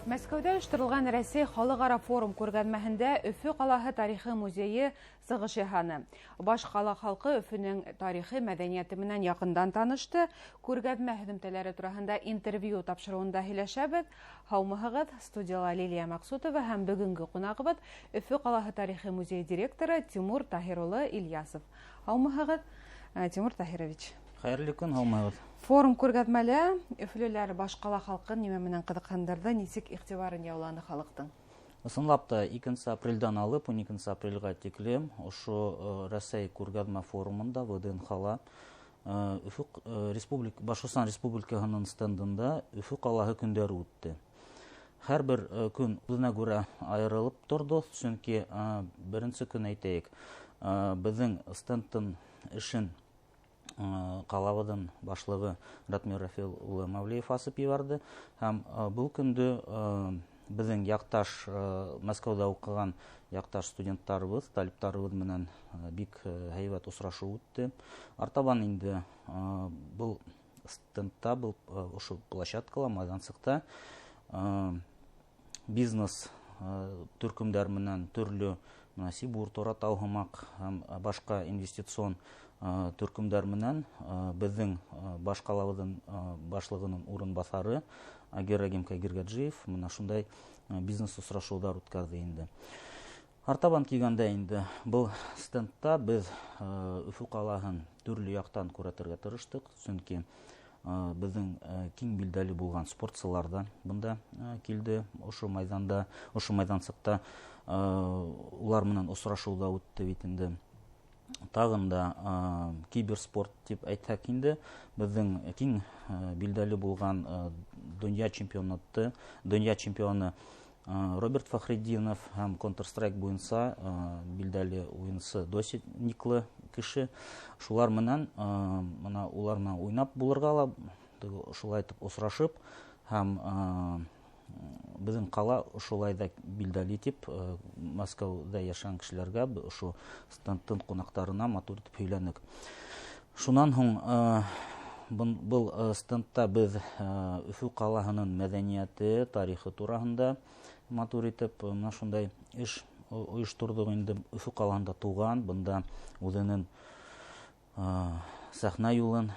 Мәскәүҙә ойошторолған Рәсәй халыҡ-ара форум күргәҙмәһендә Өфө ҡалаһы тарихы музейы сығыш яһаны. Баш ҡала халҡы Өфөнөң тарихы, мәҙәниәте менән яҡындан танышты. Күргәҙмә һөҙөмтәләре тураһында интервью тапшырыуында һөйләшәбеҙ. Һаумыһығыҙ, студияла Лилиә Мәҡсүтова һәм бөгөнгө ҡунағыбыҙ Өфө ҡалаһы тарихы музейы директоры Тимур Таһир улы Ильясов. Һаумыһығыҙ, Тимур Таһирович. Хәйерле көн, һаумыһығыҙ. Форум күргәҙмәлә өфөлөләр баш ҡала халҡын нимә менән ҡыҙыҡһындырҙы, нисек иғтибарын яуланы халыҡтың? Ысынлап та, 2 апрелдән алып 12 апрелгә тиклем ошо Рәсәй күргәҙмә форумында ВДНХ-ла Өфө Республика, Башҡортостан Республикаһының стендында Өфө ҡалаһы көндәре үтте. Һәр бер көн үҙенә күрә айырылып торҙо, сөнки беренсе көн әйтәйек, беҙҙең стендтың эшен ҡалабыҙҙың башлығы Ратмир Рафил улы Мавлиев асып ебәрҙе. Һәм был көндө беҙҙең яҡташ, Мәскәүҙә уҡыған яҡташ студенттарыбыҙ, талиптарыбыҙ менән бик һәйбәт осрашыу үтте. Артабан инде был стендта, был ошо площадкала, майҙансыҡта бизнес төркөмдәр менән төрлө мына Сибур, Торатау һымаҡ һәм башҡа инвестицион төркөмдәр менән беҙҙең баш ҡалабыҙҙың башлығының урынбаҫары Агер Кагиргаджиев мына шундай бизнес осрашыуҙар үткәрҙе инде. Артабан килгәндә инде был стендта беҙ Өфө ҡалаһын төрлө яҡтан күрһәтергә тырыштыҡ, сөнки беҙҙең киң билдәле булған спортсылар да бында килде, ошо майҙанда, ошо майҙансыҡта улар менән осрашыу ҙа үтте бит инде. Тағын да киберспорт тип әйтһәк инде, беҙҙең киң билдәле булған донъя чемпионаты, донъя чемпионы Роберт Фахретдинов һәм Counter-Strike буйынса билдәле уйынсы Доси никлы кеше. Шулар менән мына улар менән уйнап булырға ла, шулай итеп осрашып һәм беҙҙең ҡала ошолай ҙа билдәле тип Мәскәүҙә йәшәгән кешеләргә ошо стендтың ҡунаҡтарына матур итеп һөйләнек. Шунан һуң был стендта беҙ Өфө ҡалаһының мәҙәниәте, тарихы тураһында матур итеп мына шундай эш ойошторҙоҡ инде. Өфө ҡалаһында тыуған, бында үҙенең сәхнә юлын,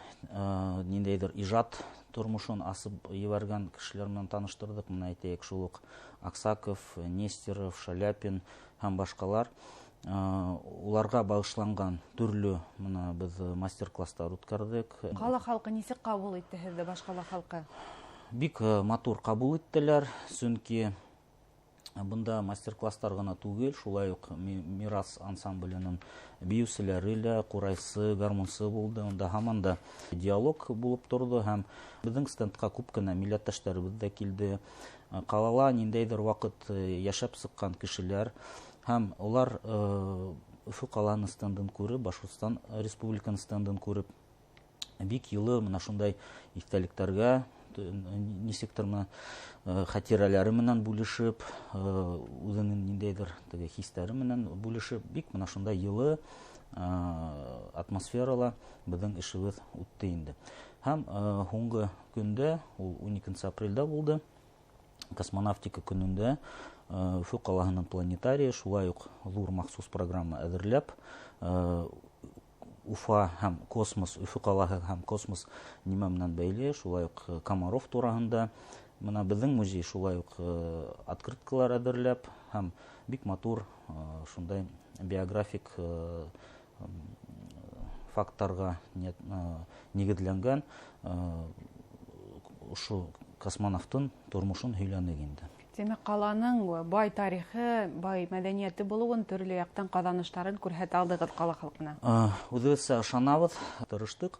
ниндәйҙер ижад тормошон асып ебәргән кешеләр менән таныштырҙыҡ. Мына әйтәйек, шул уҡ Аксаков, Нестеров, Шаляпин һәм башҡалар. Уларға бағышланған төрлө мына беҙ мастер-класстар үткәрҙек. Ҡала халҡы нисек ҡабул итте һеҙҙе, баш ҡала халҡы? Бик матур ҡабул иттеләр, сөнки бында мастер-класстар ғына түгел, шулай уҡ Мирас ансамбленең бейеүселәре лә, ҡурайсы, гармунсы булды. Унда һаман да диалог булып торҙо һәм беҙҙең стендҡа күп кенә милләттәштәребеҙ ҙә килде. Ҡалала ниндәйҙер ваҡыт йәшәп сыҡҡан кешеләр һәм улар Өфө ҡалаһының стендын күреп, Башҡортостан Республикаһының стендын күреп, бик йылы мына шундай иҫтәлектәргә, нисектер мына хәтирәләре менән бүлешеп, үҙенең ниндәйҙер теге хистәре менән бүлешеп, бик мына шундай йылы атмосферала беҙҙең эшебеҙ үтте инде. Һәм һуңғы көндә, ул 12 апрелдә булды, космонавтика көнөндә Өфө ҡалаһының планетарийы шулай уҡ ҙур махсус программа әҙерләп, Уфа һәм космос, Өфө ҡалаһы һәм космос нимә менән бәйле, шулай уҡ Комаров тураһында. Мына беҙҙең музей шулай уҡ открыткалар әҙерләп һәм бик матур шундай биографик факттарға нигеҙләнгән ошо космонавтың тормошон һөйләнек инде. Тимәк, ҡаланың бай тарихы, бай мәҙәниәте булыуын, төрлө яҡтан ҡаҙаныштарын күрһәтә алдығыҙ ҡала халҡына. Үҙебеҙсә ышанабыҙ, тырыштыҡ.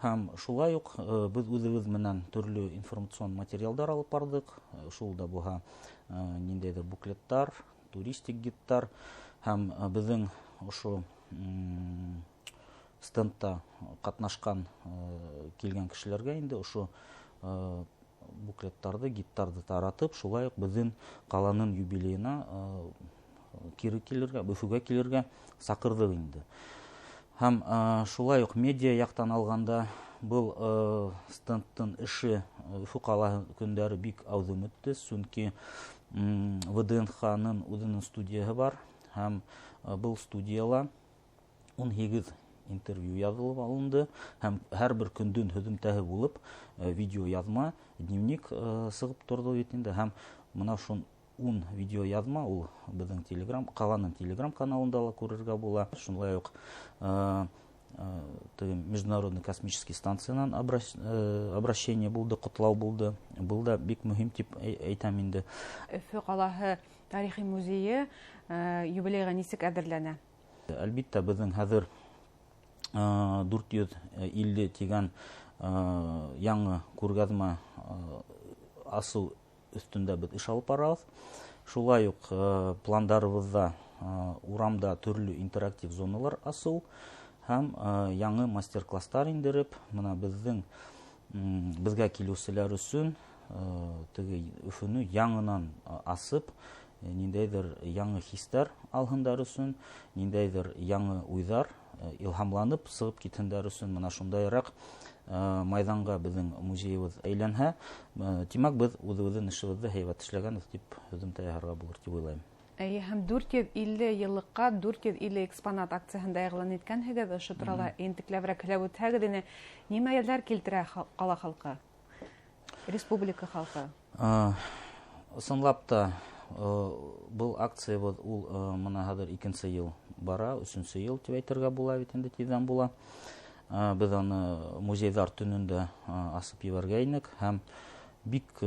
Һәм шулай уҡ беҙ үҙебеҙ менән төрлө информацион материалдар алып барҙыҡ. Шул да булһа, ниндәйҙер буклеттар, туристик гидтар һәм беҙҙең ошо стендта ҡатнашҡан килгән кешеләргә инде ошо буклеттарҙы, гидтарҙы таратып, шулай уҡ беҙҙең ҡаланың юбилейына кире килергә, Өфөгә килергә саҡырҙыҡ инде. Һәм шулай уҡ медиа яҡтан алғанда был стендтың эше Өфө ҡалаһы көндәре бик әүҙем үтте, сөнки ВДНХ-ның үҙенең студияһы бар, һәм был студияла 18 интервью яҙылып алынды, һәм һәр бер көндөң һөҙөмтәһе булып видео яҙма, дневник сығып торҙо бит инде, һәм мына шун 10 видео яҙма ул беҙҙең Телеграм, ҡаланың Телеграм каналында ла күрергә була. Шулай уҡ Международный космический станциянан обращение булды, ҡотлау булды. Был да бик мөһим тип әйтәм инде. Өфө ҡалаһы тарихи музейы юбилейға нисек әҙерләнә? Әлбиттә, беҙҙең хәҙер 450 тигән яңы күргәҙмә асыу өҫтөндә беҙ эш алып барабыҙ. Шулай уҡ пландарыбыҙҙа урамда төрлө интерактив зоналар асыу һәм яңы мастер-класстар индереп, мына беҙгә килеүселәр өсөн теге Өфөнө яңынан асып, ниндәйҙер яңы хистәр алһындар өсөн, ниндәйҙер яңы уйҙар илһамланып сығып китһендәр өсөн мына шундайыраҡ майҙанға беҙҙең музейыбыҙ әйләнһә, тимәк, беҙ үҙебеҙҙең эшебеҙҙе һәйбәт эшләгәнбеҙ тип һөҙөмтә яһарға булыр тип уйлайым. Эйе, һәм 450 йыллыҡҡа 450 экспонат акцияһында иғлан иткәнһегеҙ, ошо турала ентекләберәк һөйләп үтһәгеҙ ине. Нимәләр килтерә ҡала халҡы, республика халҡы? Ысынлап та, был акциябыҙ ул мына хәҙер икенсе йыл бара, өсөнсө йыл тип әйтергә була бит инде, тиҙҙән була. Беҙ аны музейҙар төнөндә асып ебәргәйнек һәм бик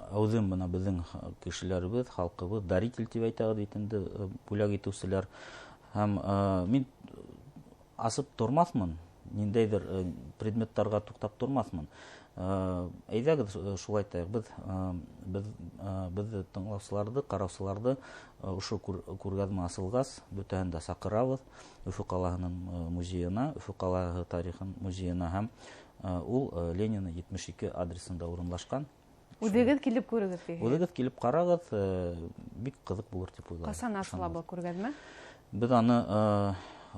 әүҙем бына беҙҙең кешеләребеҙ, халҡыбыҙ, даритель тип әйтәбеҙ бит инде, бүләк итеүселәр. Һәм мин асып тормаҫмын, ниндәйҙер предметтарға туҡтап тормаҫмын. Әйҙәгеҙ, шулай итәйек, беҙҙе тыңлаусыларҙы, ҡараусыларҙы ошо күргәҙмә асылғас бөтәһен дә саҡырабыҙ Өфө ҡалаһының музейына, Өфө ҡалаһы тарихын музейына, һәм ул Ленина 72 адресында урынлашҡан. Үҙегеҙ килеп күрегеҙ тиһегеҙ. Үҙегеҙ килеп ҡарағыҙ, бик ҡыҙыҡ булыр тип уйлайым. Ҡасан асыла был күргәҙмә? Беҙ аны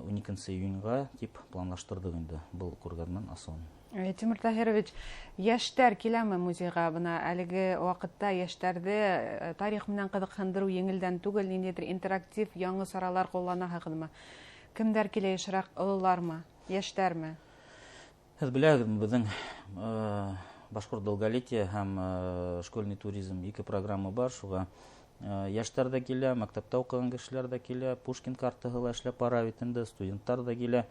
12 июньға тип планлаштырҙыҡ инде был күргәҙмәнең асыуын. Тимур Таһирович, йәштәр киләме музейға? Бына әлеге ваҡытта йәштәрҙе тарих менән ҡыҙыҡһындырыу еңелдән түгел, ниндәйҙер интерактив яңы саралар ҡулланаһығыҙмы? Кемдәр килә йышыраҡ, ололармы, йәштәрме? Һеҙ беләһегеҙме, беҙҙең Башҡорт долголетие һәм школьный туризм ике программа бар, шуға йәштәр ҙә килә, мәктәптә уҡыған кешеләр ҙә килә, Пушкин картаһы ла эшләп бара бит инде, студенттар ҙа килә.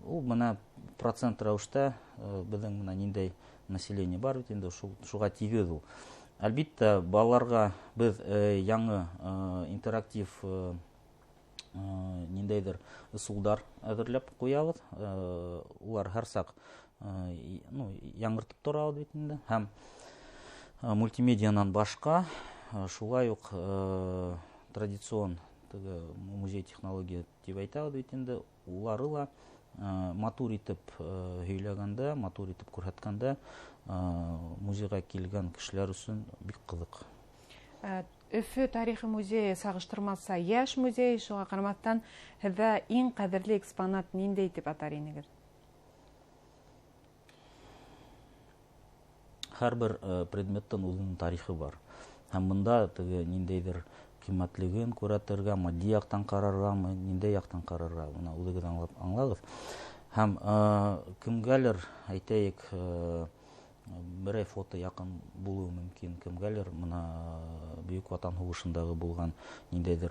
Ул бына процент рәүештә беҙҙең бына ниндәй население бар бит инде, шуға тигеҙ ул. Әлбиттә, балаларға беҙ яңы интерактив ниндәйҙер ысулдар әҙерләп ҡуябыҙ. Улар һәр саҡ яңыртып торабыҙ бит инде. Һәм мультимедианан башҡа шулай уҡ традицион теге музей технология тип әйтәбеҙ бит инде, улары ла матур итеп һөйләгәндә, матур итеп күрһәткәндә музейға килгән кешеләр өсөн бик ҡыҙыҡ. Өфө тарихы музейы сағыштырмаса йәш музей, шуға ҡарамаҫтан һеҙҙә иң ҡәҙерле экспонат ниндәй тип атар инегеҙ? Һәр бер предметтың үҙенең тарихы бар. Һәм бында теге ниндәйҙер ҡиммәтлеген күрһәтергә, матди яҡтан ҡарарғамы, ниндәй яҡтан ҡарарға, бына үҙегеҙ аңлағыҙ. Һәм кемгәлер, әйтәйек, берәй фото яҡын булыуы мөмкин, кемгәлер бына Бөйөк Ватан һуғышындағы булған ниндәйҙер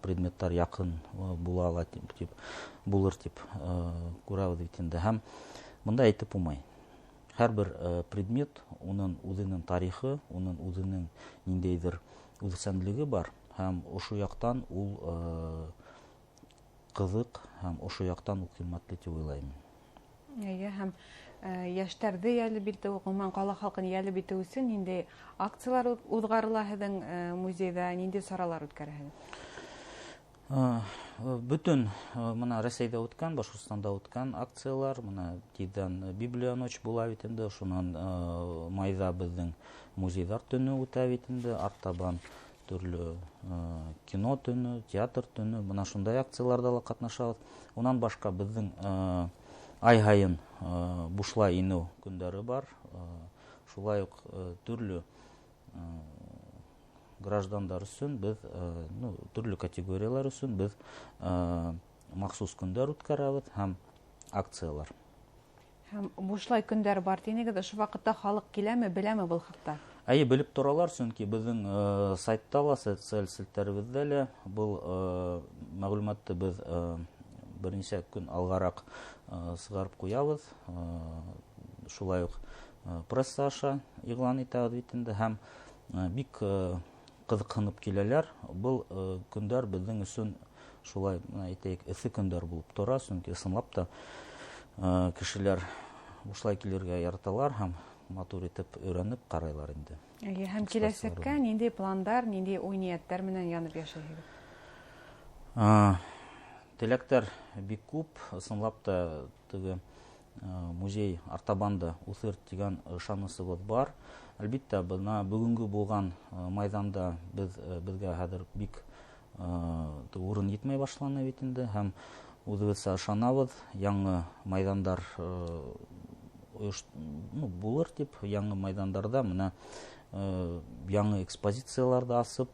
предметтар яҡын була ала тип булыр тип күрәбеҙ бит инде. Һәм бында әйтеп булмай. Һәр бер предмет уның үҙенең тарихы, уның үҙенең ниндәйҙер үҙсәнлеге бар, һәм ошо яҡтан ул ҡыҙыҡ, һәм ошо яҡтан ул ҡиммәтле тип уйлайым. Эйе, һәм йәштәрҙе йәлеп итеү, ғөмүмән ҡала халҡын йәлеп итеү өсөн ниндәй акциялар уҙғарыла һеҙҙең музейҙа, ниндәй саралар үткәрәһегеҙ? Бөтөн мына Рәсәйҙә үткән, Башҡортостанда үткән акциялар, мына тиҙҙән Библия ночь була бит инде, шунан майҙа беҙҙең музейҙар төнө үтә бит инде, артабан Төрлө кино төнө, театр төнө, бына шундай акцияларҙа ла ҡатнашабыҙ. Унан башҡа беҙҙең ай һайын бушлай инеү көндәре бар. Шулай уҡ төрлө граждандар өсөн беҙ, ну, төрлө категориялар өсөн беҙ махсус көндәр үткәрәбеҙ һәм акциялар. Һәм бушлай көндәр бар тинегеҙ, ошо ваҡытта халыҡ киләме, беләме был хаҡта? Әйе, белеп торалар, сөнки беҙҙең сайтта ла, социаль селтәребеҙҙә лә был мәғлүмәтте беҙ бер нисә көн алғараҡ сығарып ҡуябыҙ. Шулай уҡ пресса аша иғлан итәбеҙ бит инде, һәм бик ҡыҙыҡһынып киләләр. Был көндәр беҙҙең өсөн шулай, әйтәйек, эҫе көндәр булып тора, сөнки ысынлап та кешеләр бушлай килергә яраталар һәм матур итеп өйрәнеп ҡарайлар инде. Эйе, һәм киләсәккә ниндәй пландар, ниндәй уй-ниәттәр менән янып йәшәйһегеҙ? Теләктәр бик күп, ысынлап та теге музей артабан да үҫер тигән ышанысыбыҙ бар. Әлбиттә, бына бөгөнгө булған майҙанда беҙгә хәҙер бик урын етмәй башланы бит инде, һәм үҙебеҙсә ышанабыҙ, яңы майҙандар булыр тип, яңы майҙандарҙа бына яңы экспозицияларҙы асып,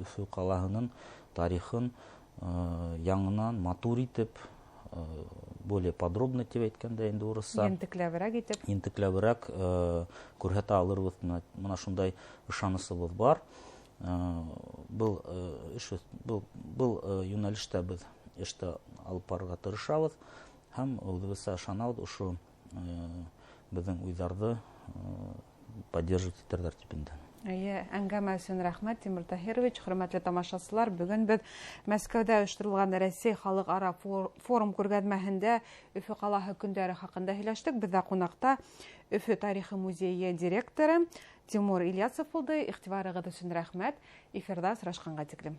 Өфө ҡалаһының тарихын яңынан матур итеп, более подробно тип әйткәндә инде урыҫса. Ентекләберәк итеп. Ентекләберәк күрһәтә алырбыҙ. Бына шундай ышанысыбыҙ бар. Был эш, был йүнәлештә беҙ эште алып барырға тырышабыҙ һәм үҙебеҙсә ышанабыҙ, ошо беҙҙең уйҙарҙы поддерживать итерҙәр тип инде. Эйе, әңгәмә өсөн рәхмәт, Тимур Таһирович. Хөрмәтле тамашасылар, бөгөн беҙ Мәскәүҙә ойошторолған Рәсәй халыҡ-ара форум күргәҙмәһендә Өфө ҡалаһы көндәре хаҡында һөйләштек. Беҙҙә ҡунаҡта Өфө тарихы музейы директоры Тимур Ильясов булды. Иғтибарығыҙ өсөн рәхмәт. Эфирҙа осрашҡанға тиклем.